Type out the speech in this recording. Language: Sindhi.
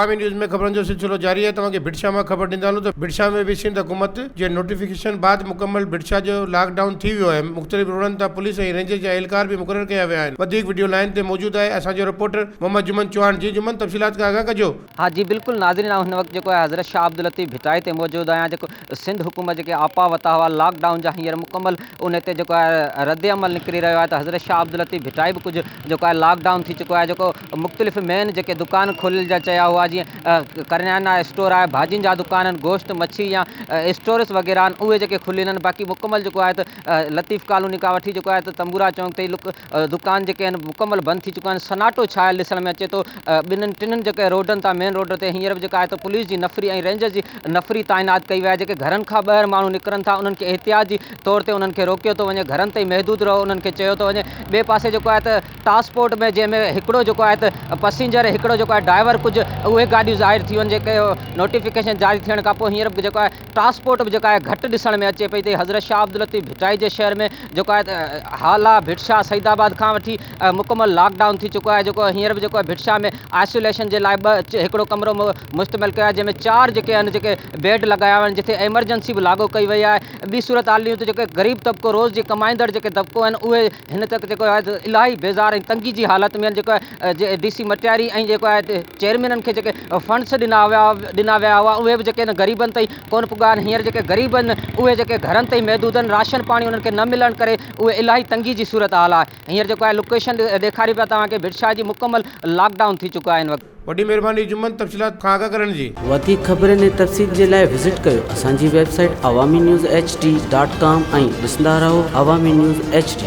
عوامي نيوز ۾ خبرن جو سلسلو جاري آهي توهان کي ڀٽ شاهه مان خبر ڏيندا هلون ته ڀٽ شاهه ۾ به سنڌ حڪومت جي نوٽيفڪيشن بعد مڪمل ڀٽ شاهه جو لاڪ ڊائون ٿي ويو آهي مختلف روڊن تان پوليس ۽ رينجرز جا اهلڪار به مقرر ڪيا ويا آهن وڌيڪ وڊيو لائين تي موجود آهي اسان جو رپورٽر محمد جمن چوهاڻ جي جمن تفصيلات کان آگاهه ڪجو. ها جي بلڪل ناظرين آئون هن وقت جيڪو آهي حضرت شاهه عبداللطيف ڀٽائي تي موجود آهيان جيڪو سنڌ حڪومت جيڪي آپا وتا هئا لاڪ ڊائون جا هينئر مڪمل ان تي جيڪو آهي رد عمل نڪري رهيو آهي ته حضرت شاهه عبداللطيف ڀٽائي به ڪجهه جيڪو آهي لاڪ ڊائون ٿي چڪو آهي جيڪو مختلف مين جيڪي دڪان کوليل جا چيا هئا جيئن ڪريانا اسٽور آهي ڀاڄين جا دڪان آهن گوشت مڇي يا اسٽورس وغيره آهن اهي جيڪي کليل آهن باقي مڪمل جيڪو آهي ته لطيف ڪالوني کان وٺي جيڪو آهي ته تنبورا چونڪ تائين دڪان جيڪي آهن مڪمل بند ٿي چڪا آهن سناٽو ڇايل ڏسڻ ۾ اچي ٿو ٻنهن ٽنهن جيڪي روڊن تان مين روڊ تي هينئر به جيڪا آهي ته پوليس جي نفري ۽ رينجرز جي نفري تعينات ڪئي وئي آهي جيڪي گهرن کان ٻاهر ماڻهو نڪرن ٿا انهن کي احتياط جي طور تي انهن کي روڪيو ٿو وڃي گهرن تائين محدود رهو انهن کي چيو ٿو وڃي ٻئي پاسي جيڪو آهي ته ٽرانسپورٽ ۾ جنهن ۾ هڪڙو جيڪو آهي ته پسينجر هڪڙو جيڪو آهي ڊرائيور ڪجهه اهي گاڏيون ظاهر ٿيون آهن جيڪي نوٽيفڪيشن جاري ٿيڻ کان پوء هينئر به جيڪو آهي ٽرانسپورٽ به جيڪا آهي گهٽ ڏسڻ ۾ اچي پئي ته حضرت شاهه عبداللطيف ڀٽائي جي شهر ۾ جيڪو آهي ته هالا ڀٽ شاهه سعيد آباد کان وٺي مڪمل لاڪ ڊائون ٿي چڪو آهي جيڪو هينئر به جيڪو آهي ڀٽ شاهه ۾ آئسوليشن جي لاء ٻه هڪڙو ڪمرو مشتمل ڪيو آهي جنهن ۾ چار جيڪي آهن جيڪي بيڊ لڳايا ويا آهن جتي ايمرجنسي به لاڳو ڪئي وئي آهي ٻي صورت حال ڏيون ته جيڪي غريب طبقو روز جي ڪمائيندڙ جيڪي طبقو آهن اهي هن تڪ جيڪو آهي ته الاهي بيزار ۽ تنگي جي حالت ۾ آهن جيڪو آهي ڊي سي مٽياري ۽ جيڪو آهي چيئرمينن کي جيڪي فنڊس ڏنا ويا ڏنا ويا هئا اهي به جيڪي آهن غريبن تائين ڪونه پڳا آهن هينئر جيڪي غريب آهن اهي جيڪي گهرن تائين محدود آهن راشن پاڻي انهن کي نه ملڻ ڪري اهي الاهي تنگي جي صورت حال آهي هينئر جيڪو آهي لوڪيشن ڏيکاريون پيا توهان کي ڀٽ شاهه جي مڪمل لاڪ ڊائون ٿي چڪو آهي هن وقت. وڏي مھرباني جمن تفصيلات کان آگاھ ڪرڻ جي. وڌيڪ خبرن ۽ تفصيل جي لاء وزٽ ڪيو اسان جي website Awami news H D dot com ۽ ڏسندا رهو عوامي نيوز ايڇ ڊي.